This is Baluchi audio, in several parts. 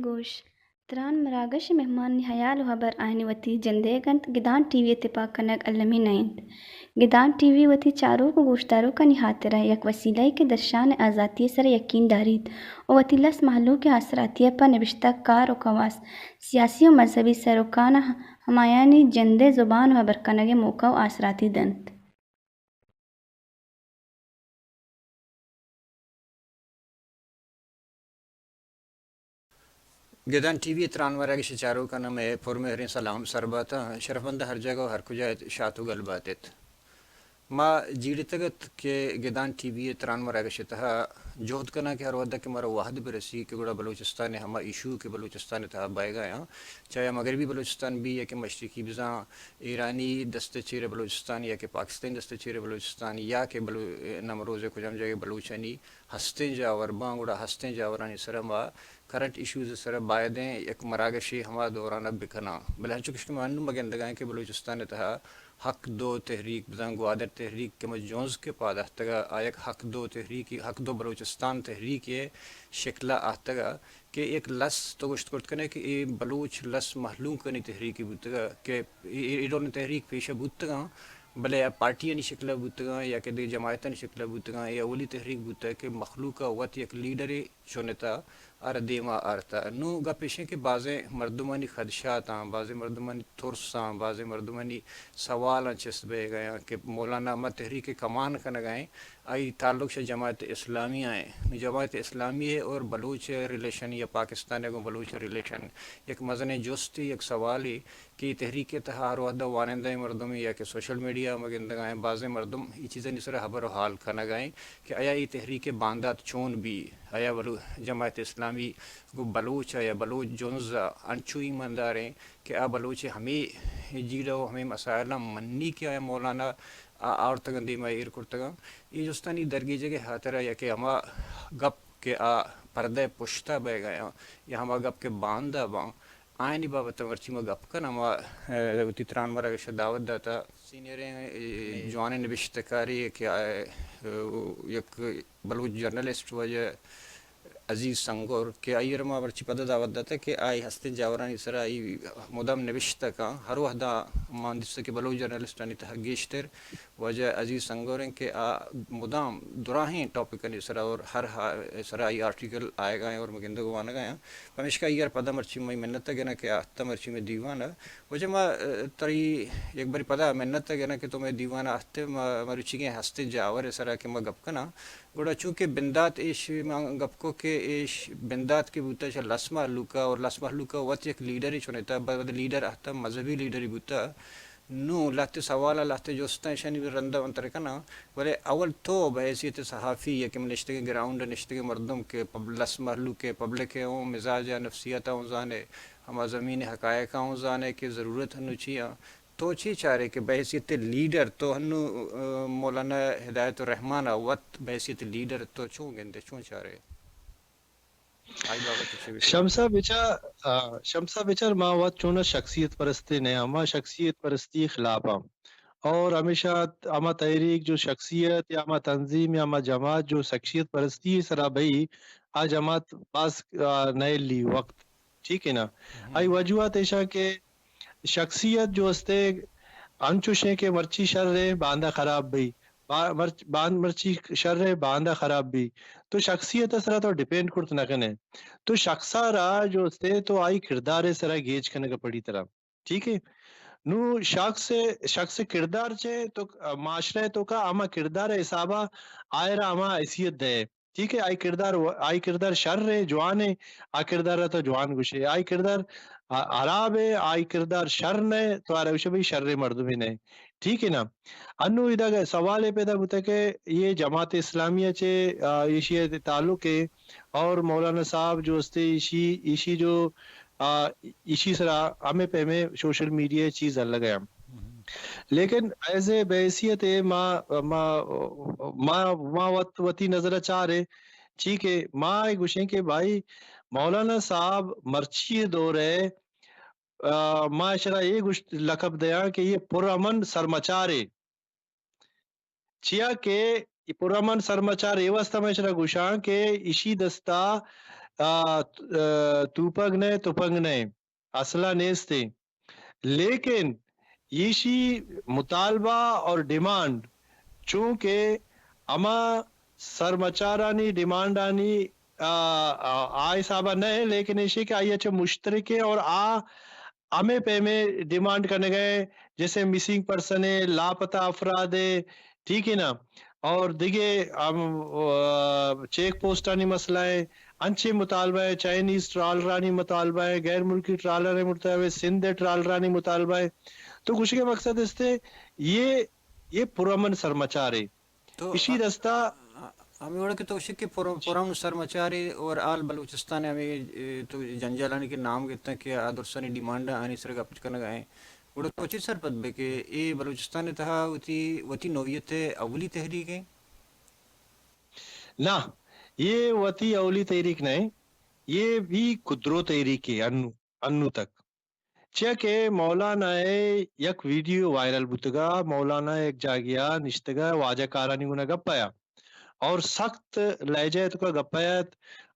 گوش، تران مراگش ءِ مہمانانی ہیال ءُ ہبر آیانی وتی جندئیگ اَنت، گدان ٹی وی ءِ تپاک کنگ المی نہ اِنت۔ گدان ٹی وی وتی چاروک ءُ گوشداروکانی ہاترا یک وسیلہ یے کہ درشان ءِ آزاتی ءِ سرا یقین داریت ءُ وتی لس مہلوک ءِ آسراتی ءَ پہ نبشتہ کار ءُ کواس، سیاسی ءُ مذہبی سروکاں ہمایانی جند ءِ زبان ءُ ہبر کنگ ءِ موقع ءُ آسراتی دنت۔ گدان ٹی وی ءِ تران مراگش ءِ چاروکاں مئے پرمہریں سلام سر بات اَنت۔ شرفمند ہر جاگہ ءُ ہر کجا ات، شات ءُ گل بات ات۔ ما جیڑتگ ات کہ گدان ٹی وی ءِ تران مراگش ءِ تہا جہد کناں کہ ہر وھد ءَ کہ مارا وھد برسی کہ گڑا بلوچستان ءِ ہما ایشو کہ بلوچستان ءِ تہا بئیگ ءَ اَنت، چاہے مغربی بلوچستان بی یا کہ مشرقی، بزاں ایرانی دست ءِ چیر ءَ بلوچستان یا کہ پاکستانی دست ءِ چیر ءَ بلوچستان یا کہ بلو-، نمروز ءِ کجام جاگہ بلوچانی ہستیں جاور باں، گڑا ہستیں جاورانی سرا ما کرنٹ ایشوز ءِ سرا بایدیں یک مراگشے ہما دوران ءَ بکناں۔ بلے انچو کہ شما انوں ما گندگ ءَ ایں کہ بلوچستان ءِ تہا حق دو تحریک، بزاں گوادر تحریک کہ ما جنز کہ پاد آتکگ ءَ، آ یک حق دو تحریک، حق دو بلوچستان تحریک ءِ شکل ءَ آتکگ ءَ کہ یک لس تو گوشت کرت کنے کہ اے بلوچ لس مہلوکانی تحریکے بوتگ ءَ کہ اے، اے، اے ڈولیں تحریک پیش ءَ بوتگ اَنت، بلے آ پارٹیانی شکل ءَ بوتگ اَنت یا کہ دگہ جماعتانی شکل ءَ بوتگ اَنت۔ اے اولی تحریک بوتگ کہ مخلوق ءَ وت یک لیڈرے چنت ءَ آ را دیما آرت ءَ۔ نوں گپ ایش اِنت کہ بازیں مردمانی خدشات آں، بازیں مردمانی ترس آں، بازیں مردمانی سوال آں چست بئیگ ءَ آں کہ مولانا ما تحریک ءِ کمان کنگ ءَ ایں، آئی تعلق چہ جماعت اسلامی ءَ ایں۔ نوں جماعت اسلامی ءَ اور بلوچ ءِ ریلیشن یا پاکستان ءَ گوں بلوچ ءِ ریلیشن یک مزنیں جستے، یک سوالے کہ اے تحریک ءِ تہا ہر وھد ءَ وانندہ مردم یا کہ سوشل میڈیا ءَ ما گندگ ءَ ایں، بازیں مردم اے چیزانی سر ءَ ہبر ءُ حال کنگ ءَ ایں کہ آیا اے تحریک ءِ باندات چون بی، آیا بلو-، جماعت اسلامی گوں بلوچ ءَ یا بلوچ جنز ءَ انچو ایماندار ایں کہ آ بلوچ ءِ ہمے جیڑہ ءُ ہمے مسائلاں منی کہ آیا مولانا آ-، آورتگ اَنت، دیما ایر کرتگ اَنت۔ اے جستانی درگیجگ ءِ ہاترا یا کہ ہما گپ کہ آ پردہ ءِ پشت ءَ بئیگ ءَ آں یا ہما گپ کہ باندا باں، آیانی بابت ءَ مرچی ما گپ کناں۔ ما، اے، وتی تران مراگش ءَ دعوت داتہ سینئریں، اے، جوانیں نبشتہ کارے کہ آ، اے، یک بلوچ جرنلسٹ واجہ عزیز سنگور کہ آئی ءَ را ما مرچی پدا دعوت داتہ کہ آئی ہستیں جاورانی سرا آئی مدام نبشتہ کاں۔ ہر وھدا ما دیستہ کہ بلوچ جرنلسٹانی تہا گیشتر واجہ عزیز سنگور اِنت کہ آ مدام دراہیں ٹاپکانی سرا اور ہر ہا-، سرا آئی آرٹیکل آیگ ءَ ایں اور ما گندگ ءُ وانگ ءَ آں۔ پمیشکا آئی ءَ را پدا مرچی مئے منت ءَ گراں کہ آ اتہ مرچی مئے دیوان ءَ۔ واجہ ما، اے، تئی یک بری پدا منت ءَ گراں کہ تو مئے دیوان ءَ اتئے، ما، مروچیگیں ہستیں جاور ءِ سرا کہ ما گپ کناں۔ گڑا چونکہ بندات ایش ما گپ کو کہ ایش بندات کہ بوتہ چہ لس مہلوک ءَ اور لس مہلوک ءَ وت یک لیڈرے چنتہ، بعد لیڈر اتہ مذہبی لیڈرے بوتہ۔ نوں لہتے سوال ءُ لہتے جستاں ایشانی رند ءَ من ترا کناں، بلے اول تو بہ حیثیت صحافی یا کہ نشتگیں گراؤنڈ ءَ نشتگیں مردم کہ پب-، لس مہلوک ءِ پبلک ءِ اوں مزاج ءُ نفسیات ءَ اوں زان ئے، ہما زمین ءِ حقائق ءَ اوں زان ئے کہ ضرورت ہنو چی آں، تو چی چار ئے کہ بہ حیثیت لیڈر تو ہنو، آ، مولانا ہدایت الرحمان ءَ وت بہ حیثیت لیڈر تو چون گند ئے، چون چار ئے؟ آئی بابت ءَ چے گوشے؟ شمس صاحب بچار، آ، شمس صاحب بچار، ما وت چوناں شخصیت پرستے نہ آں، ما شخصیت پرستی خلاف آں۔ اور ہمیشہ ہما تحریک جو شخصیت یا ہما تنظیم یا ہما جماعت جو شخصیت پرستی سرا بئی، آ جماعت باز، آ، نہ الی وقت، ٹھیک ہے نا؟ ہم۔ آئی وجوہات ایشاں کہ شخصیت جو استے انچوش ایں کہ مرچی شر ایں، باندا خراب بئی۔ با-، مرچ-، باند مرچی شر ایں، باندا خراب بئی۔ تو شخصیت ءِ سرا تو ڈیپینڈ کرت نہ کن ئے۔ تو شخص ءَ را جو استے تو آئی کردار ءِ سرا گیج کنگ ءَ پڑی ترا۔ ٹھیک ہے؟ نوں شخص، شخص ءِ کردار چے تو معاشرہ ءِ توکا ہما کردار ءِ حساب ءَ آئرا ہما حیثیت دئے۔ ٹھیک ہے، آئی کردار و-، آئی کردار شر ایں، جوان ایں، آ کردار ءَ تو جوان گوشے۔ آئی کردار آ-، ہراب ہے، آئی کردار شر نہ ہے، تو آرا گوشے بھئی شر مردمے نہ ہے۔ ٹھیک ہے نا؟ انو ادا سوال ہے پیدا بوتا کہ یہ جماعت اسلامیہ چے، آ، ایشی تعلق ہے اور مولانا صاحب جو استے ایشی، ایشی جو، آ، ایشی سرا ہمیں پہ ہمیں سوشل میڈیا چیز الگ ہے۔ لیکن ایز اے بحیثیت ہے ما، ما، ما، ما وت، وتی نظر چار ہے۔ ٹھیک ہے، ما اے گوشیں کہ بھائی مولانا صاحب مرچی دور ہے، آ، ما اشرا اے گوشت لقب دیاں کہ یہ پرامن سرمچارے۔ چیا کہ یہ پرامن سرمچار اے واسطہ ما اشرا گوشاں کہ اشی دستا، آ، آ، توپک نہ، تپنگ نہ، اسلحہ نیستے۔ لیکن ایشی مطالبہ اور ڈیمانڈ چونکہ ہما سرمچارانی ڈیمانڈانی، آ، آ، آ حسابا نہ ہے، لیکن ایشی کہ آئی اچ مشترک ہے اور آ ہمیں پیمیں ڈیمانڈ کنگا ہے، جیسے مسنگ پرسن ہے، لاپتہ افراد ہے، ٹھیک ہے نا؟ اور دگہ ہم، آ، چیک پوسٹانی مسئلہ ہے، انچیں مطالبہ ہے، چائنیز ٹرالرانی مطالبہ ہے، غیر ملکی ٹرالر مطالبہ ہے، سندھ ٹرالرانی مطالبہ ہے۔ تو گوشگ ءِ مقصد استے، یہ، یہ پرامن سرمچارے۔ تو اشی ہ-، دستا ہ-، ہمے وڑ کہ تو گوشے کہ پر-، پرامن سرمچارے اور آل بلوچستان ہمے، اے، تو جنجالانی کہ نام گتن کہ آ درستانی ڈیمانڈ آنی سر گپ کنگ ءَ ایں۔ گڑا تو چے سرپد بے کہ اے بلوچستان ءِ تہا وتی، وتی نوعیت ءِ اولی تحریک ایں؟ نہ، یہ وتی اولی تحریک نہ ایں، یہ بھی کدرو تحریک ایں انو، انو تک۔ چیا کہ مولانا ءِ یک ویڈیو وائرل بوتگا، مولانا یک جاگہا نشتگا، واجہ کارانی گونا گپا اور سخت لہجہ ءِ توکا گپا ات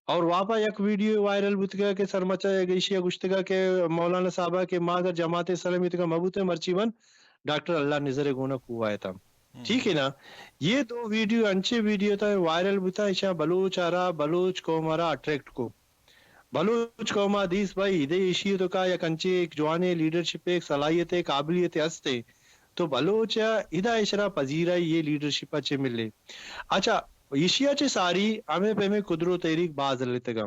اور واپا یک ویڈیو وائرل بوتگا کہ سرمچا ایشی ءَ گوشتگا کہ مولانا صاحبا کہ ما اگر جماعت اسلامی توکا مبوتیں مرچی من ڈاکٹر اللہ نذر ءِ گونا کوہ ءَ اتاں۔ ٹھیک ہے نا؟ یہ دو ویڈیو انچیں ویڈیو تا وائرل بوتا، ایشاں بلوچ آرا، بلوچ قوم آرا اٹریکٹ کو۔ بلوچ قوم ءَ دیست بھائی، ادے ایشی ءِ توکا یک انچیں یک جوانیں لیڈرشپ ءِ، یک صلاحیت ءِ، قابلیت ءِ ہست ءِ۔ تو بلوچ ءَ ادا اشرا پذیرائی یہ لیڈرشپ ءَ چہ ملے۔ اچھا، ایشی ءَ چہ ساری ہمے پیمیں کدرو تحریک باز ہلتگاں۔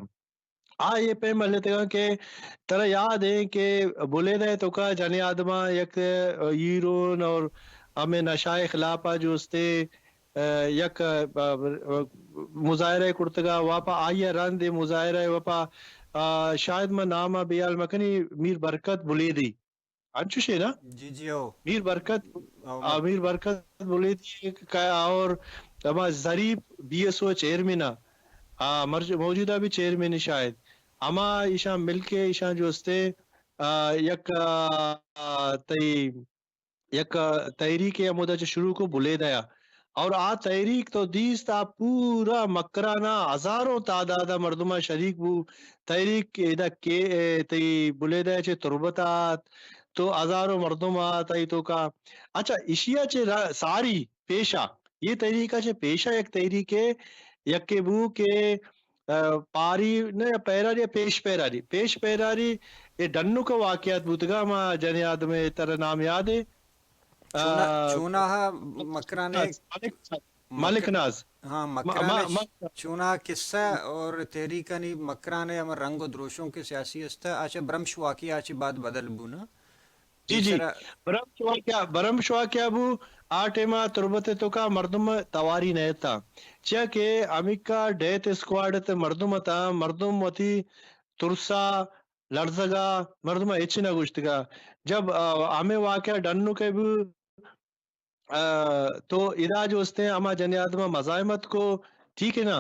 آ یہ پیم ہلتگاں کہ ترا یاد ایں کہ بلیدہ ءِ توکا جنیں آدماں یک ہیرون اور ہمے نشہ ءِ خلاف ءَ جو استے، آ، یک، آ، آ، مظاہرہ کرتگا، واپا آئی ءَ رند اے مظاہرہ ءَ واپا، آ، شاید من نام ءَ بیال مکنی، میر برکت بلیدی۔ انچوشے نا؟ جی، جی، ہو۔ میر برکت، ہو، آ، میر برکت بلیدی ایک کا-، اور ہما Zarif B S O chairman ءَ، آ، مرج-، موجودہ بھی چیئرمین شاید۔ ہما ایشاں مل کے ایشاں جو استے، آ، یک، آ، آ، تئی یک تحریک ءَ ہمودا چہ شروع کو بلیدہ ءَ۔ اور آ تحریک تو دیست، آ پورا مکران ءَ ہزاروں تعداد ءَ مردم ءَ شریک بو۔ تحریک ادا کہ، اے، تئی بلیدہ ءَ چہ تربت ءَ آت، تو ہزاروں مردم آت آئی توکا۔ اچھا، ایشی ءَ چہ را-، ساری پیشا، یہ تحریک ءَ چہ پیشا یک تحریک ءَ یکے بو کہ آ، پاری نہ، یا پیراری یا پیش پیراری، پیش پیراری، اے ڈنک ءِ واقعات بوتگا، ما جنیں آدمے ترا نام یاد اے؟ چونا، آ، چوناہا مکران ءِ ناز، ملک ناز، ملک مک-، ناز۔ ہاں، ما-، مکران ما-، ءِ ما-، چوناہا قصہ اور تحریکانی مکران ءِ ہما رنگ و دروشم کہ سیاسی است، آ چہ برمش واقعہ آ چہ بعد بدل بو نا۔ جی، جی۔ برمش واقعہ، برمش واقعہ بو، آ ٹائما تربت ءِ توکا مردم تواری نہ اتاں۔ چیا کہ ہمیکا ڈیتھ اسکواڈ ات، مردم اتاں، مردم وتی ترسا، لرزگا، مردم ہچ نہ گوشتگا۔ جب، آ، ہمے واقعہ ڈنک ءَ بو، آ، تو ادا جو استیں ہما جنیں آدم ءَ مزاحمت کو، ٹھیک ہے نا؟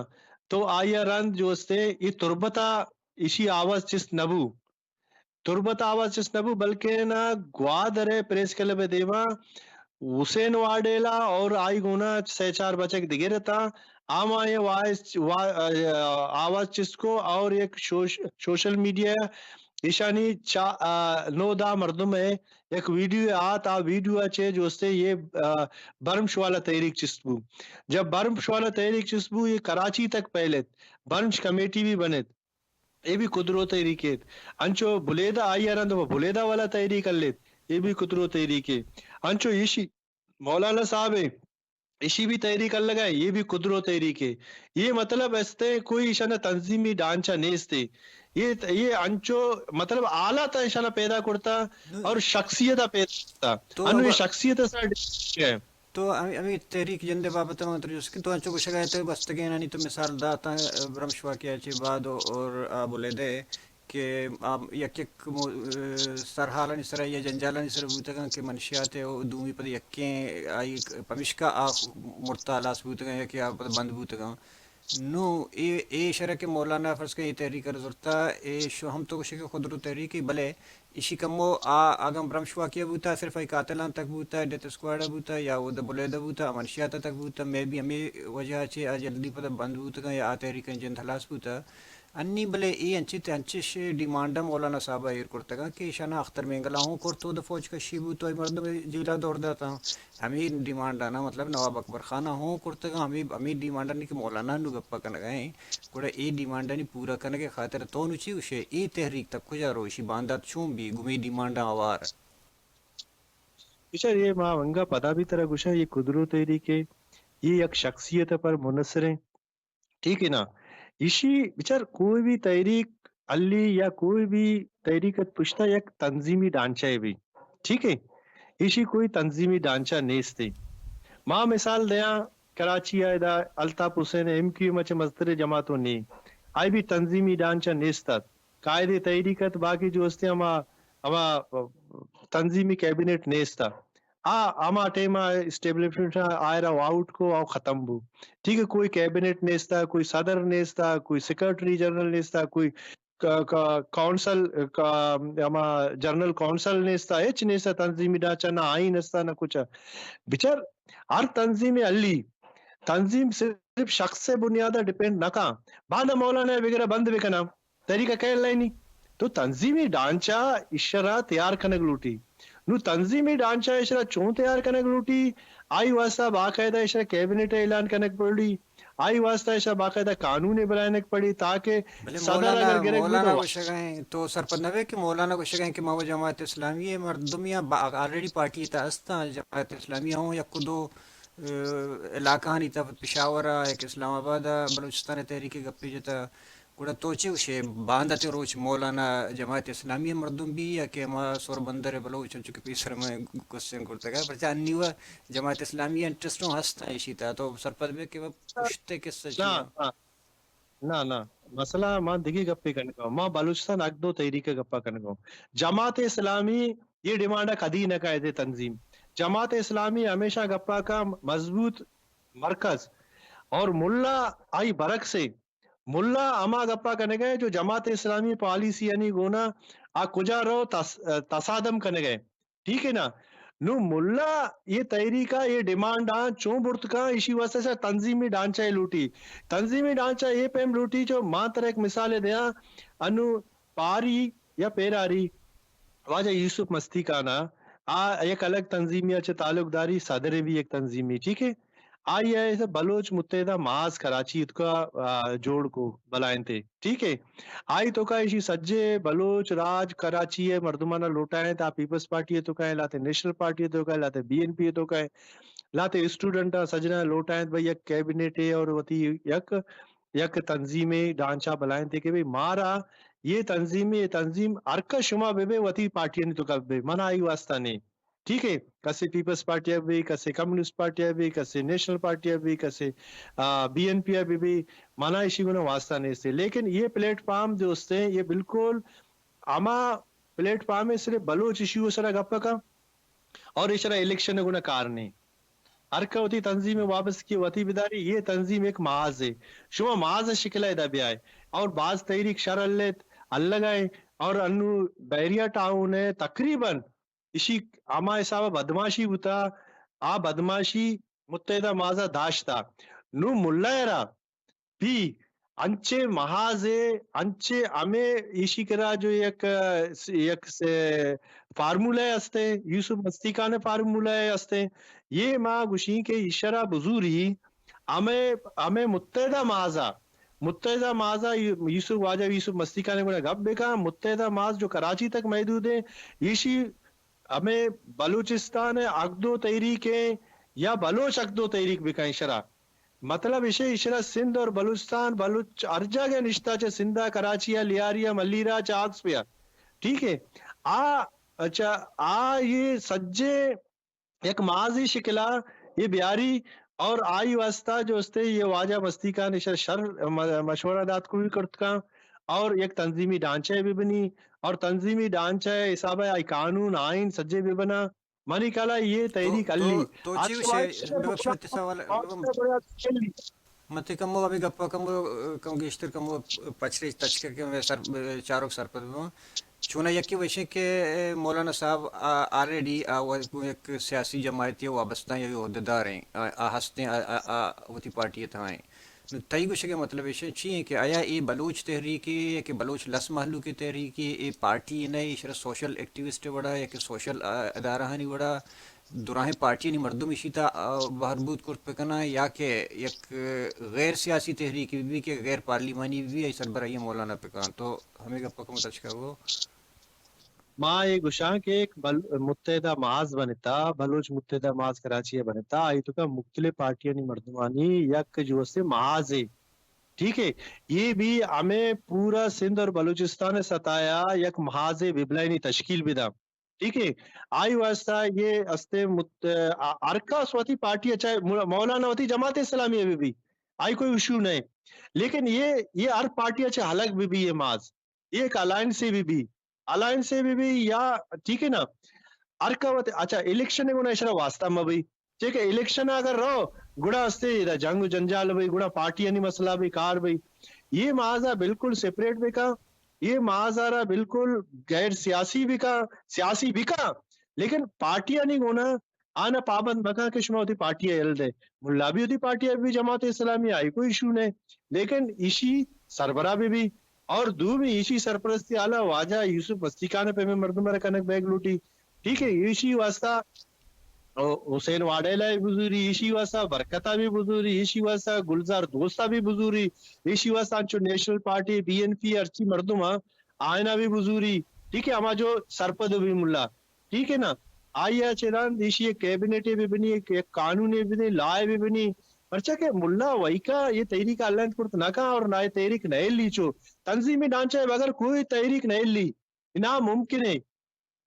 تو آئی ءَ رند جو استیں، اے تربت ءَ ایشی آواز چست نہ بو۔ تربت ءَ آواز چست نہ بو، بلکن گوادر ءِ پریس کلب ءِ دیما حسین واڈیلا اور آئی گونا سہ چار بچک دگر اتاں، آماں اے وائس، وا-، آ، آواز چست کو اور یک شوش-، سوشل میڈیا ایشانی چا-، آ، نو دہ مردم ءِ یک ویڈیو آت، آ ویڈیو ءَ چہ جو استے یہ، آ، برمش والا تحریک چست بو۔ جب برمش والا تحریک چست بو، یہ کراچی تک پھیلت، برمش کمیٹی بھی بنت۔ اے بھی کدرو تحریک ایت۔ انچو بلیدہ آئی ءَ رند و بلیدہ والا تحریک ہلیت، اے بھی کدرو تحریک ایت۔ انچو ایشی مولانا صاحب ءِ، ایشی بھی تحریک الگ ءَ، یہ بھی کدرو تحریک ءِ۔ یہ مطلب استے کوئی ایشانا تنظیمی ڈھانچہ نیستے۔ یہ یہ انچو، مطلب، حالات ایشانا پیدا کرتا اور شخصیت پیدا کرتا۔ انو یہ شخصیت سر ڈیفائن ہے۔ تو ہمیں ہمیں تحریک جند بابت میں تر جست کہ تو انچو گوشگا ہے تو گوستگینانی تو مثال داتا، برمش واقعہ چے بعد اور آ بلیدہ کہ آ یک یک مو-، سرحالانی سرا یا جنجالانی سرا بوتگاں کہ منشیات ء دومی پد یکیں آئی پمشکا آ مرتا ہلاس بوتگاں یا کہ آ پد بند بوتگاں۔ نوں اے، اے شرح کہ مولانا فرض کن اے تحریک ء زرتا، اے شو ہم تو گوشے کہ خودرو تحریک ء، بلے ایشی کمو آ اگاں برمش واقعہ بوتا، صرف آئی قاتلاں تک بوتا، ڈیتھ اسکواڈ ء بوتا یا اود بلیدہ بوتا، منشیات ء تک بوتا، مے بی ہمے وجہ چہ آ جلدی پدا بند بوتگاں یا آ تحریک ء جند ہلاس بوتا۔ انی بلے اے انچت انچش ڈیمانڈ ء مولانا صاحب ء ایر کرتگاں کہ ایشانا اختر مینگلا ہوں کرت، اود فوج کشی بوت، تو اے مردم جیلا دور داتاں۔ ہمے ڈیمانڈ آناں، مطلب، نواب اکبر خان ء ہوں کرتگاں، ہمے، ہمے ڈیمانڈانی کہ مولانا نوں گپ ء کنگ ء ایں، گڑا اے ڈیمانڈانی پورا کنگ ء خاطر تو نوں چی گوشے، اے تحریک تک کجا رو، ایشی باندات چون بی، گوں اے ڈیمانڈاں ہوار؟ بچار، یہ ما انگا پدا بھی ترا گوشاں، یہ کدرو تحریک ہے، یہ یک شخصیت پر منحصر ہیں۔ ٹھیک ہے نا؟ ایشی بچار، کوئی بھی تحریک ہلی یا کوئی بھی تحریک ات پشتا یک تنظیمی ڈھانچہ ہے بھی۔ ٹھیک ہے؟ ایشی کوئی تنظیمی ڈھانچہ نیست ہے۔ ما مثال دیاں، کراچی آئے دا الطاف حسین ایم کیو ایم اچ مزتر جماعتوں نے، آئی بھی تنظیمی ڈھانچہ نیست ات۔ قائد تحریک ات، باقی جو ہستے ہما، ہما تنظیمی کیبنٹ نیست ات۔ آ ہما ٹائم ء اسٹیبلشمنٹ ء آئرا آؤٹ کو او ختم بو۔ ٹھیک ہے، کوئی کیبنٹ نیستا، کوئی صدر نیستا، کوئی سیکرٹری جنرل نیستا، کوئی ک-، ک-، کونسل، ک-، ہما جنرل کونسل نیستا، ہچ نیستا، تنظیمی ڈھانچہ نہ آئین استا نہ کچھ۔ بچار، ہر تنظیم ہلی، تنظیم صرف شخص بنیاد ڈیپینڈ نہ کاں۔ بعد مولانا وغیرہ بند بکنا۔ تحریک ء کئے لائنی؟ تو تنظیمی ڈھانچہ اشرا تیار کنگ لوٹی۔ نو تنظیمی ڈھانچہ اشرا چون تیار کنگ لوٹی؟ آئی واسطہ باقاعدہ اشرا کیبنٹ اعلان کنگ پڑی، آئی واسطہ اشرا باقاعدہ قانون بنائنگ پڑی، تاکہ بلے صدر مولانا، اگر گرگ بی مولانا تو گوشگائیں، تو سرپد نہ بے کہ مولانا گوشگائیں کہ ما وہ جماعت اسلامی ہے، مردم یا با-، آلریڈی پارٹی تا استاں، جماعت اسلامی ہوں یک دو، ا، علاقہانی تا پشاور ء، یک اسلام آباد ء، بلوچستان ء تحریک گپی جتا۔ گڑا تو چے گوشے، باندات روچ مولانا جماعت اسلامی ء مردم بی یا کہ ہما سور بندر ء بلوچ، انچو کہ پیسر میں کوسچن کرتگ ء، پرچا انی و جماعت اسلامی ء انٹرسٹ ہوں ہست ایشی تا، تو سرپد بے کہ وہ پشت قصہ چی نہ، ہے؟ نہ، نہ، نہ۔ مسئلہ ما دگہ گپے کنگا، ما بلوچستان حق دو تحریک ء گپا کنگا۔ جماعت اسلامی یہ ڈیمانڈ ء کدی نہ کا ایز اے تنظیم۔ جماعت اسلامی ہمیشہ گپا کا مضبوط مرکز اور ملا آئی برعکس ہے۔ ملا ہما گپا کنگ ء جو جماعت اسلامی پالیسی یعنی گونا آ کجا رو تس-، تصادم کنگ ء۔ ٹھیک ہے نا؟ نو ملا یہ تحریک ء یہ ڈیمانڈ آں چون برت کاں، ایشی واسطہ سا تنظیمی ڈھانچہ ء لوٹی۔ تنظیمی ڈھانچہ یہ پیم لوٹی جو ما ترا ایک مثال دیاں، انو پاری یا پیراری واجہ یوسف مستی خان ء، آ یک الگ تنظیمی ء چہ تعلق داری، صدر بھی یک تنظیمی، ٹھیک ہے؟ آئی ء بلوچ متحدہ محاذ کراچی اتکا، آ، جوڑ کو بلائنتے، ٹھیک ہے؟ آئی توکا ایشی سجے بلوچ راج کراچی ء مردمانا لوٹائیں تا پیپلز پارٹی ء توکا، لاتے نیشنل پارٹی ء توکا، لاتے بی این پی ء توکا، لاتے اسٹوڈنٹ ء سجنا لوٹائیں بھئی یک کیبنٹ ء اور وتی یک، یک تنظیمی ڈھانچہ بلائیں تے کہ بھئی مارا یہ تنظیمی، یہ تنظیم ہر کا شما بے بے وتی پارٹیانی توکا بے، منا آئی واسطہ نہیں۔ ٹھیک ہے، کسے پیپلز پارٹی ء بھی، کسے کمیونسٹ پارٹی ء بھی، کسے نیشنل پارٹی ء بھی، کسے، آ، بی این پی ء بھی، بھی، منا ایشی گنا واسطہ نہیں سے۔ لیکن یہ پلیٹ فارم جو استے، یہ بالکل ہما پلیٹ فارم ہے، صرف بلوچ ایشو سرا گپ کا اور ایشرا الیکشن گنا کار نہیں۔ ہر کا وتی تنظیم واپس کی وتی بداری، یہ تنظیم ایک محاذ ہے۔ شما محاذ شکل ہے دا بیائے اور بعض تحریک شر الت الگ آئے اور انو بحریہ ٹاؤن ہے تقریباً ایشی ہما حساب ء بدماشی بوتا، آ بدماشی متحدہ محاذ ء داشتا۔ نوں ملا ء را بھی انچیں محاذے، انچیں ہمے ایشی کرا جو یک، یک سے فارمولہ ء ہستے، یوسف مستی خان ء فارمولہ ء ہستے، یہ ما گوشیں کہ ایشرا بزوری ہمے، ہمے متحدہ محاذ ء، متحدہ محاذ ء یو-، یوسف واجہ یوسف مستی خان ء گڑا گپ بکاں، متحدہ محاذ جو کراچی تک محدود ہیں، ایشی ہمے بلوچستان ء حق دو تحریک ء یا بلوچ حق دو تحریک بکن شرا۔ مطلب ایشے، ایشرا سندھ اور بلوچستان، بلوچ ہر جاگہ نشتا، چہ سندھا، کراچی ءَ، لیاری ءَ، ملیرا، چہ آکسفیا، ٹھیک ہے۔ آ، اچھا، آ یہ سجے یک مازی شکلا یہ بیاری اور آئی واسطہ جو استے یہ واجہ مستیکان ایشرا شر م-، مشورہ دات کو بھی کرتکاں اور یک تنظیمی ڈھانچہ بھی بنی اور تنظیمی ڈھانچہ حساب آئی قانون، آئین سجے بھی بنا۔ منی کلا یہ تو تحریک تو علی تو چی آج وشے؟ بخش مت سوال۔ مت کمو ابھی گپا کمو، کم گیشتر کمو پچری تچکر کے میں سر، چاروک سرپد بوں۔ چونا یکی وشے کہ مولانا صاحب آلریڈی آ، آ، آ، یک سیاسی جماعتی وابستہ یا عہدیدار ہیں، آ، آ ہستیں، آ، آ، آ وتی پارٹی تھا ہیں۔ نو تئی گوشگ ءِ مطلب ایش چی ایں کہ آیا اے بلوچ تحریک ءِ یا کہ بلوچ لس مہلوک ءِ تحریک ءِ، اے پارٹی نہ، ایشرا سوشل ایکٹیوسٹ ءِ وڑا یا کہ سوشل، آ، ادارہانی وڑا دراہیں پارٹیانی مردم ایشی تا، آ، بہر بوت کرت بکناں یا کہ یک غیر سیاسی تحریک بی کہ غیر پارلیمانی بی، آئی سربراہی مولانا پکان؟ تو ہمیں گپ کو متچکا وہ۔ ما اے گوشاں کہ یک بل-، متحدہ محاذ بنتا، بلوچ متحدہ محاذ کراچی ءَ بنتا، آئی توکا مختلف پارٹیانی مردمانی یک جو استے محاذے، ٹھیک ہے، یہ بھی ہمیں پورا سندھ اور بلوچستان ءِ ستایا یک محاذے ببلائنی تشکیل بدا، ٹھیک ہے۔ آئی واسطہ یہ استے مت-، آ-، ہر کس وتی پارٹی، چاہے مو-، مولانا وتی جماعت اسلامی ءَ بھی، بھی آئی کوئی ایشو نہیں، لیکن یہ، یہ ہر پارٹی چہ الگ بھی، بھی یہ محاذ، یہ ایک الائنس بھی، بھی الائنس ءَ بہ بی یا، ٹھیک ہے نا، ہر کا وت-، اچھا، الیکشن ءَ گونا اشرا واسطہ مہ بی، ٹھیک ہے، الیکشن ءَ اگر رو، گڑا استے ادا جنگ و جنجال بی، گڑا پارٹیانی مسئلہ بی، کار بی، یہ محاذ ءَ بالکل سیپریٹ بکا، یہ محاذ ءَ را بالکل غیر سیاسی بکا، سیاسی بکا، لیکن پارٹیانی گونا آنا پابند مکن کہ شما وتی پارٹی ءَ یل دے۔ ملا بھی وتی پارٹی ءَ بھی، جماعت اسلامی، آئی کوئی ایشو نہیں، لیکن ایشی سربراہ بھی بھی اور دومی ایشی سرپرستی اعلیٰ واجہ یوسف مستیکان پہ میں مردم را کنک بیگ لوٹی۔ ٹھیک ہے، ایشی واسطہ او-، حسین واڈیلا بھی بزوری، ایشی واسطہ برکتا بھی بزوری، ایشی واسطہ گلزار دوستا بھی بزوری، ایشی واسطہ انچو national party, B N P, ہرچی مردم ہاں، آئینا بھی بزوری۔ ٹھیک ہے، ہما جو سرپد بھی ملا، ٹھیک ہے نا، آئی ءَ چہ رند ایشی ءِ کیبنٹ ءَ بہ بنی، یک، یک قانونے بہ بنی، لا ءَ بہ بنی، پرچا کہ ملا ویکا یہ تحریک ءَ الائن کرت نہ کن اور نہ یہ تحریک نہ ہلی چو تنظیمی ڈھانچہ ءَ بغیر کوئی تحریک نہ ہلی، ناممکن ہے۔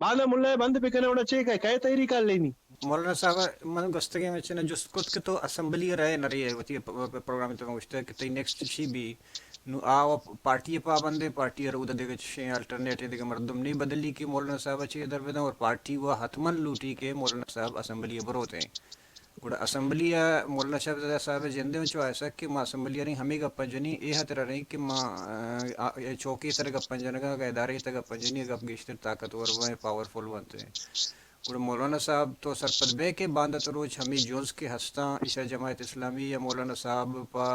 بعد ءَ ملا ءَ بند بکنے، اونا چے کئے، کئے تحریک ءَ لینی؟ مولانا صاحب، من گوستگیں مچ نہ جست کت کہ تو اسمبلی ءَ رئے نہ رئے، وتی پ-، پ-، پروگرام ءَ تو گوشتہ کہ تئی نیکسٹ چی بی؟ نو آ و پارٹی ءَ پابند ایں، پارٹی ءَ را اودا دگہ چشیں آلٹرنیٹ دگہ مردم نی بدلی کہ مولانا صاحب ءَ چہ در بدن، اور پارٹی و حتماً لوٹی کہ مولانا صاحب اسمبلی ءَ بروت ایں۔ گڑا اسمبلی ءَ مولانا شہزاد صاحب ءِ جند ءَ چو ایسا کہ ما اسمبلی ءَ رہیں ہمے گپاں جنی، اے ہاتر ءَ رہیں کہ ما، آ، آ، اے چوکی ءِ سر ءَ گپاں جنگا، اگاں ادارے ءِ سر ءَ گپاں جنی، گپ گیشتر طاقتور بنت، پاورفل بنت۔ گڑا مولانا صاحب تو سرپد بئے کہ باندات روچ ہمے جنز کہ ہستاں، ایشاں جماعت اسلامی یا مولانا صاحب پہ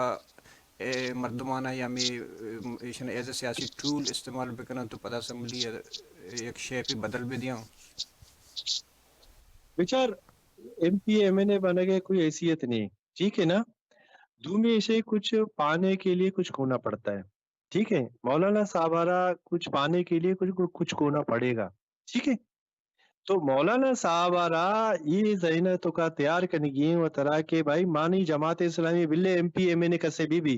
اے مردماناں یا ہمے، ایشاں ایز اے سیاسی ٹول استعمال بکناں تو پدا اسمبلی ءَ یک شیپے بدل بدیاں۔ بچار، ایم پی ایم این اے بنگ ءِ کوئی حیثیت نہیں، ٹھیک ہے نا؟ دومی ایشے کچھ پانے کے لیے کچھ کھونا پڑتا ہے، ٹھیک ہے؟ مولانا صاحب آ رہا کچھ پانے کے لیے کچھ، کچھ کھونا پڑے گا، ٹھیک ہے؟ تو مولانا صاحب آ را یہ ذہن ءِ توکا تیار کنگی ایں و ترا کہ بھائی مانی جماعت اسلامی بلے ایم پی ایم این اے کسے بی بی،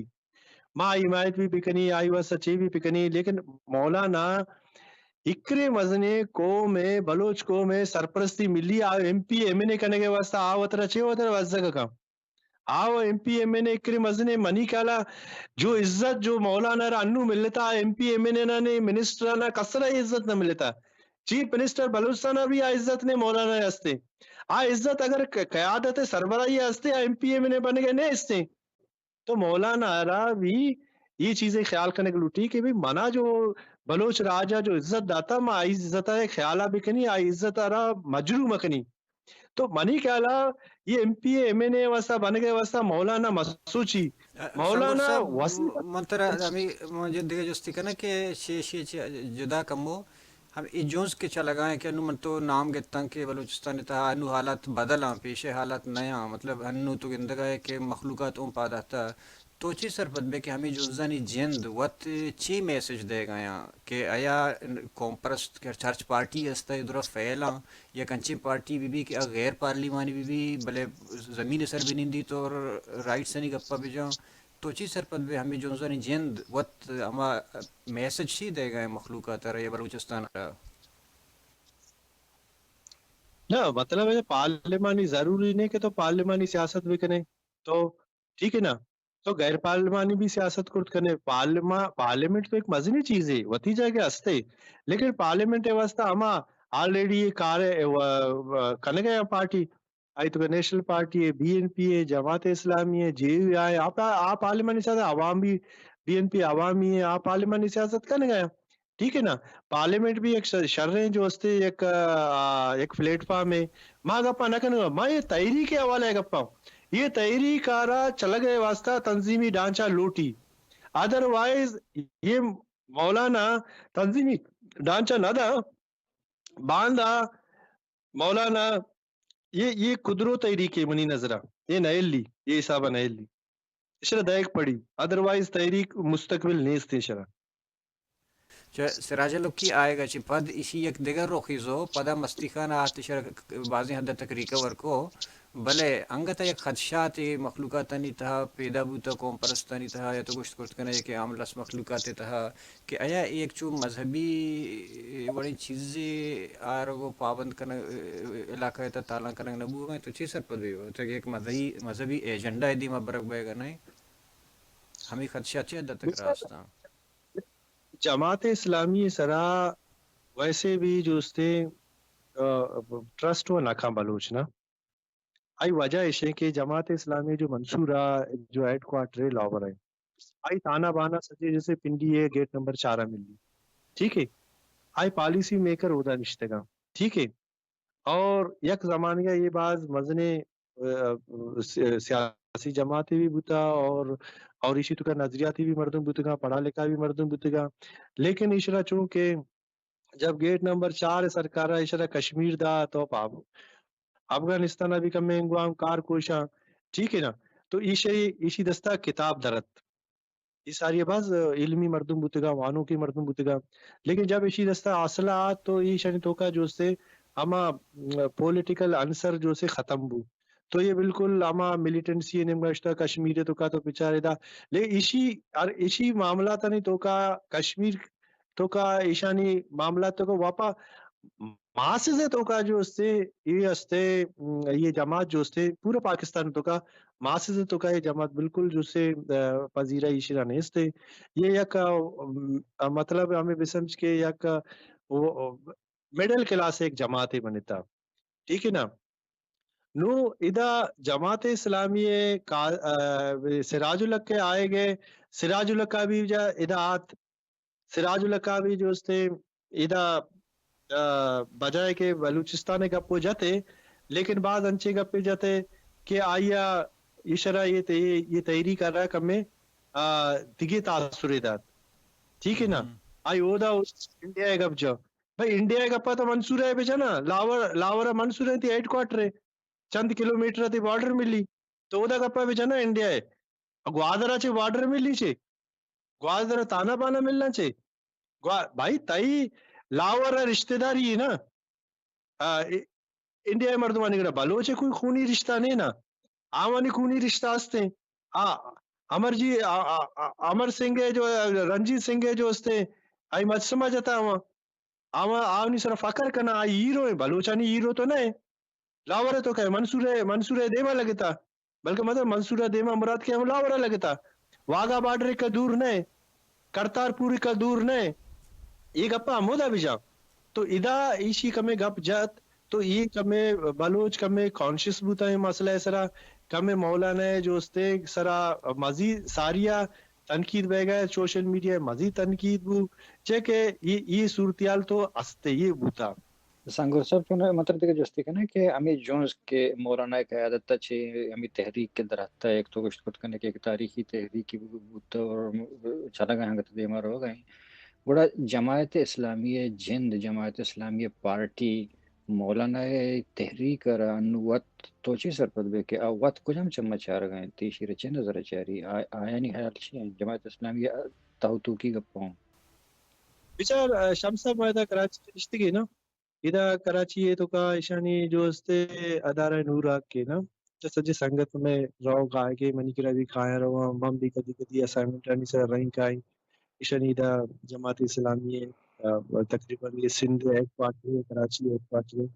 ما حمایت بھی بکنی، آئی واسطہ چی بھی بکنی، لیکن مولانا اکرے مزنیں قوم ءِ، بلوچ قوم ءِ سرپرستی ملی آ M P M N A کنگ ءِ واسطہ آ وترا چے وترا وزگ کن؟ آ و M P M N A اکرے مزنیں، منی خیالا جو عزت جو مولانا را انو ملتا، M P M N A نا نے، منسٹر نا کسرا عزت نہ ملتا۔ چیف منسٹر بلوچستان ءَ بھی آ عزت نے مولانا ءَ ہستے۔ آ عزت اگر ق-، قیادت سربراہی ءَ ہستے، آ ایم پی ایم این اے بنگے نے ہستے۔ تو مولانا را بھی یہ چیزیں خیال کنگ لوٹی کہ بھئی منا جو بلوچ راج ءَ جو عزت داتا، ما آئی عزت ءِ خیال ءَ بکنی، آئی عزت ءَ را مجروح مکنی۔ تو منی خیال ءَ یہ M P A M N A واسطہ بنگ ءِ واسطہ مولانا مسوچی۔ مولانا صاحب، وسیع من ترا ہمیں، من دگہ جستی کناں کہ شے، شے، شے جدا کمو ہم اے جنز کہ چلگا ایں کہ انو من تو نام گتاں کہ بلوچستان ءِ تہا انو حالات بدلاں، پیشے حالات نیاں، مطلب انو تو گندگا ئے کہ مخلوقات اوں پاد آتا، تو چی سرپد بے کہ ہمے جنزانی جند وت چی میسج دئیگ ءَ آں کہ آیا قوم پرست کہ چرچ پارٹی است ءَ درا فیل آں، یک انچیں پارٹی بہ بی کہ آ غیر پارلیمانی بہ بی، بلے زمین ءِ سر بہ نندیت اور رائٹسانی گپ ءَ بہ جاں؟ تو چی سرپد بے ہمے جنزانی جند وت ہما میسج چی دئیگ ءَ آں مخلوقات ءَ را یا بلوچستان ءَ را؟ نہ، مطلب ہے پارلیمانی ضروری نہیں کہ تو پارلیمانی سیاست بکنے۔ تو ٹھیک ہے نا، تو غیر پارلیمانی بھی سیاست کرت کنے۔ پارلیمان، پارلیمنٹ تو ایک مزنی چیز ہے، وتی جگہ ہستے، لیکن پارلیمنٹ ءِ واسطہ ہما آلریڈی یہ کار ہے، و، و، کنگ ءَ پارٹی، آئی تو کہ نیشنل پارٹی ہے، بی این پی ہے، جماعت اسلامی ہے، جے یو آئی ہے، آپ، آپ پارلیمانی سیاست، عوام بھی، بی این پی عوامی ہے، آپ پارلیمانی سیاست کنگ ءَ۔ ٹھیک ہے نا؟ پارلیمنٹ بھی یک ش-، شریں جو استے یک، آ، یک پلیٹ فارم ہے۔ ما گپا نہ کنگا، ما یہ تحریک ءِ حوالہ ءَ گپا۔ یہ تحریک ءَ را چلگ ءِ واسطہ تنظیمی ڈھانچہ لوٹی۔ ادروائز یہ مولانا تنظیمی ڈھانچہ نہ دا، باندا مولانا یہ، یہ کدرو تحریک ہے منی نظر ءَ۔ یہ نہ ہلی، یہ حساب ءَ نہ ہلی۔ اشرا دائیگ پڑی، ادروائز تحریک مستقبل نیست اشرا۔ چہ سراج لکی آیگ ءَ چہ پد ایشی یک دگہ رخی زو، پدا مستی خان آت اشرا بازیں حد تک ریکور کو، بلے انگت یک خدشاتے مخلوقاتانی تہا پیدا بوتا، قوم پرستانی تہا، یا تو گوشت کرت کنے کہ عام لس مخلوقات تہا کہ آیا یک چو مذہبی وڑیں چیزے آرگ و پابند کنگ، علاقہ تا تالان کنگ نہ بوگ ءَ، تو چے سرپد بے؟ تو یک مذہبی، مذہبی ایجنڈا دیما برگ بئیگ ءَ نہ؟ ہمے خدشہ چہ حد تک راست آں؟ جماعت اسلامی سرا ویسے بھی جو استے، آ، ٹرسٹ و نہ کھاں بلوچ نا۔ آئی وجہ ایش ہے کہ جماعت اسلامی جو منصورہ جو ہیڈ کوارٹر ہے لاہور ہے، آئی تانا بانا سجے جیسے پنڈی ہے، گیٹ نمبر چار ءَ ملی۔ ٹھیک ہے، آئی پالیسی میکر اودا نشتگاں۔ ٹھیک ہے، اور یک زمانگا یہ باز مزنے، آ، سی-، سیاسی جماعتے بھی بوتا اور، اور ایشی توکا نظریاتی بھی مردم بوتگاں، پڑھا لکھا بھی مردم بوتگاں، لیکن ایشرا چونکہ جب گیٹ نمبر چار سرکار ایشرا کشمیر دا تو پا افغانستان بھی کمیں گوام کار کوشاں، ٹھیک ہے نا؟ تو ایشی، ایشی دستا کتاب درت۔ اے ساری باز علمی مردم بوتگاں، وانوکیں مردم بوتگاں، لیکن جب ایشی دستا حاصلہ آت تو ایشانی توکا جو استے ہما، م، پولیٹیکل عنصر جو استے ختم بو۔ تو یہ بالکل ہما ملیٹنسی نیمگا اشتا کشمیر توکا تو بچارے دا۔ لے ایشی، ہر ایشی معاملاتانی توکا کشمیر توکا ایشانی معاملات توکا واپا ماسز توکا جو استے، یہ استے، م، یہ جماعت جو استے پورا پاکستان توکا ماسز توکا یہ جماعت بالکل جو سے، آ، پذیرہ ایشی را نیستے۔ یہ یک، آ، م، مطلب ہمیں بسمجھ کے یک، آ، وہ، مڈل کلاس ایک جماعت ہے بنتا۔ ٹھیک ہے نا؟ نو ادا جماعت اسلامی ہے کا-، آ، سراج الحق کے آئے گئے، سراج الحق کا بھی جا ادا آت، سراج الحق کا بھی جو استے ادا، آ، بجائے کہ بلوچستان گپ و جتے، لیکن بعض انچے گپے جتے کہ آیا ایشرا یہ تے-، یہ تحریک ءَ را کمے، آ، دگے تاثرے دات۔ ٹھیک ہے نا؟ ہم۔ آئی اودا اس انڈیا گپ جا۔ بھئی انڈیا گپا تو منصورہ ہے بجانا، لاہور، لاہور منصورہ تی ہیڈ کوارٹر ہے۔ چند کلومیٹر تی بارڈر ملی۔ تو اودا گپا بجانا انڈیا ہے۔ گوادر چے بارڈر ملی چے؟ گوادر تانا بانا ملنا چے؟ گوا-، بھائی تئی لاہور رشتہ داری ہے نا؟ آ، ای-، انڈیا مردمانی گڑا بلوچ کوئی خونی رشتہ نہیں نا؟ آوانی خونی رشتہ ہستے۔ آ، امر جی، آ، آ، آ، امر سنگھ ہے جو، رنجیت سنگھ ہے جو ہستے، آئی مجسمہ جتا ہوا۔ آواں آوانی سرا فخر کناں، آئی ہیرو ایں، بلوچانی ہیرو تو نہ ایں۔ لاہور ء تو کئے منصور ء، منصور ء دیما لگتا، بلکہ مطلب منصور ء دیما مراد کہ ہم لاہور ء لگتا۔ واگا بارڈر کا دور نہ ایں، کرتارپور کا دور نہ ایں۔ اے گپا ہمودا بجا۔ تو ادا ایشی کمے گپ جت، تو اے کمے بلوچ کمے کانشس بوتا اے مسئلہ ء سرا، کمے مولانا ء جو استے سرا مزید ساریا تنقید بیگا، سوشل میڈیا ء مزید تنقید بو، چہ کہ اے، اے صورتحال تو است اے بوتا۔ سنگور صاحب، چون من ترا دگہ جستے کناں کہ ہمے جنز کہ مولانا ء قیادت ء چہ ہمے تحریک کہ درہتہ، یک تو گوشت کت کنے کہ یک تاریخی تحریکے بوتہ اور چلگ ء انگت دیما روگ ء انت۔ گڑا جماعت اسلامی ء جند، جماعت اسلامی ء پارٹی، مولانا ءِ تحریک ءَ را انوں وت تو چے سرپد بئے کہ آ وت کجام چم ءَ چارگ ءَ انت؟ ایشی ءَ را چے نظر ءَ چاری؟ آ-، آیانی حیال چی انت؟ جماعت اسلامی ءِ تہ ءُ توکی گپ اوں۔ بچار، آ، شمس صاحب، ما ادا کراچی ءَ نشتگیں نا، ادا کراچی ءِ توکا ایشانی جو استے ادارہ نور حق کہ نا، چہ سجے سنگت مئے روگ آئیگ ءَ، منی کرا بھی کایاں رواں، من بھی کدی کدی اسائنمنٹانی سرا رہی کائی۔ ایشانی ادا جماعت اسلامی ءِ، آ، تقریباً یہ سندھ ءِ ہیڈ کوارٹر ءِ، کراچی ءِ ہیڈ کوارٹر ءِ،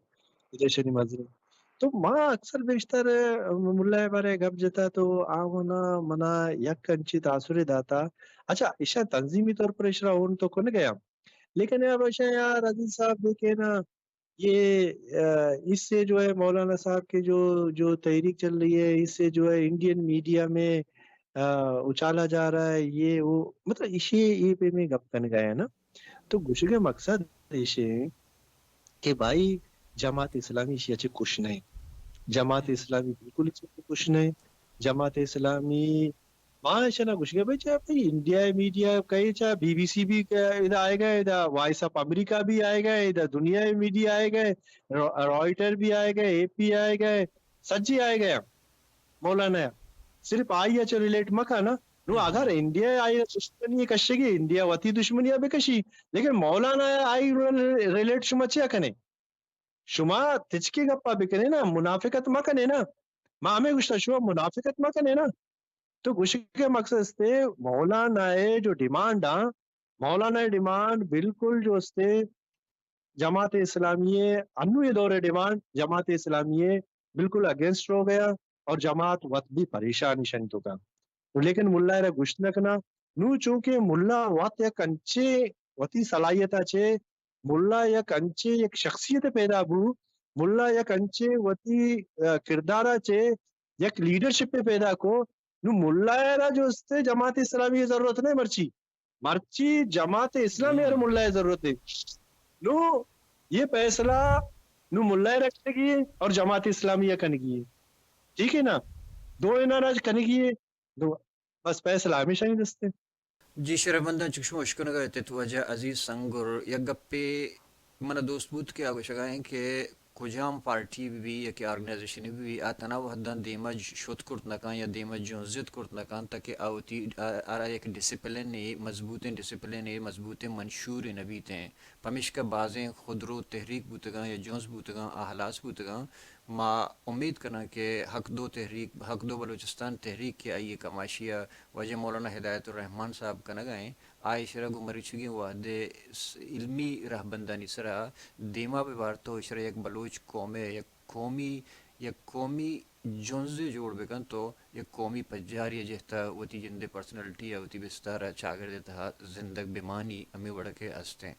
ادا ایشانی مزن۔ تو ما اکثر بیشتر، آ، ملا ءِ بارے گپ جتا تو آ ونا منا یک انچیں تاثرے داتا۔ اچھا، ایشاں تنظیمی طور پر ایشرا اون تو کنگ ءَ آں۔ لیکن اب ایشاں یار عزیز صاحب دیکھے نا، یہ، آ، اس سے جو ہے مولانا صاحب کے جو، جو تحریک چل رہی ہے، اس سے جو ہے انڈین میڈیا میں، آ، اچالا جا رہا ہے، یہ وہ، مطلب، ایشی ءِ اے پیمیں گپ کنگ ءَ آں نا۔ تو گوشگ ءِ مقصد ایش ایں کہ بھائی، جماعت اسلامی ایشی ءَ چہ خوش نہ ایں۔ جماعت اسلامی بالکل ایشی ءَ چہ خوش نہ ایں۔ جماعت اسلامی ما ایشاں گوشگ ءَ بھائی، چاہے بھائی انڈیا ءِ میڈیا کئے، چاہے بی بی سی بھی ادا آئیگ ءَ، ادا وائس آف امریکہ بھی آئیگ ءَ، ادا دنیا ءِ میڈیا آئیگ ءَ، را-، رائٹر بھی آئیگ ءَ، اے پی آئیگ ءَ، سجی آئیگ ءَ مولانا ءَ۔ صرف آئی ءَ چہ ریلیٹ مکن نا۔ نوں اگر انڈیا ءَ آئی ءَ دشمنی کشگی، انڈیا وتی دشمنی ءَ بکشی، لیکن مولانا ءَ آئی ءَ ریلیٹ شما چیا کنے؟ شما تچکے گپا بکنے نا، منافقت مکنے نا۔ ما ہمے گوشتا، شما منافقت مکنے نا۔ تو گوشگ ءِ مقصد استے، مولانا ءِ جو ڈیمانڈ آں، مولانا ءِ ڈیمانڈ بالکل جو استے جماعت اسلامی ءِ، انو یہ دور ءِ ڈیمانڈ جماعت اسلامی ءِ بالکل اگینسٹ ہو گیا اور جماعت وت بھی پریشان ایشانی توکا۔ لیکن ملا ءَ را گوشت نہ کنا۔ نوں چونکہ ملا وت یک انچیں وتی صلاحیت ءَ چہ ملا یک انچیں یک شخصیت پیدا بو، ملا یک انچیں وتی، آ، کردار ءَ چہ یک لیڈرشپ پیدا کو، نوں ملا ءَ را جو استے جماعت اسلامی ءِ ضرورت نہ مرچی، مرچی جماعت اسلامی ءَ را ملا ءِ ضرورت ہے۔ نوں یہ فیصلہ نوں ملا ءَ را کنگی ہے اور جماعت اسلامی ءَ کنگی ہے۔ ٹھیک ہے نا؟ دو اناں را کنگی ہے۔ دو، بس فیصلہ ہمیشانی دست ہے۔ جی شرفمنداں، چک شما اشکنگ ءَ ات ات واجہ عزیز سنگر، یک گپے من ءَ دوست بوت کہ آ گوشگ ءَ انت کہ کجام پارٹی بہ بی یا کہ آرگنائزیشن بہ بی، آ تنا وھداں دیما ج-، شت کرت نہ کن یا دیما جنزت کرت نہ کن، تاکہ آ وتی، آ، آرا یک ڈسپلنے، مضبوطیں ڈسپلنے، مضبوطیں منشورے نہ بیتیں۔ پمیشکا بازیں خودرو تحریک بوتگاں یا جنز بوتگاں، آ ہلاس بوتگاں۔ ما امید کناں کہ حق دو تحریک، حق دو بلوچستان تحریک کہ آئی ءِ کماشی ءَ واجہ مولانا ہدایت الرحمن صاحب کنگ ءَ ایں، آ ایشرا گوں مروچیگیں وھد ءِ س-، علمی رہبندانی سرا دیما بہ بارت ءُ ایشرا یک بلوچ قوم ءِ یک قومی، یک قومی جنزے جوڑ بہ کنت ءُ یک قومی پجارے ءِ جہت ءَ وتی جند ءِ پرسنالٹی ءَ وتی بستار ءَ چاگرد ءِ تہا زندگ بہ مانی، ہمے وڑ ءَ کہ است ایں۔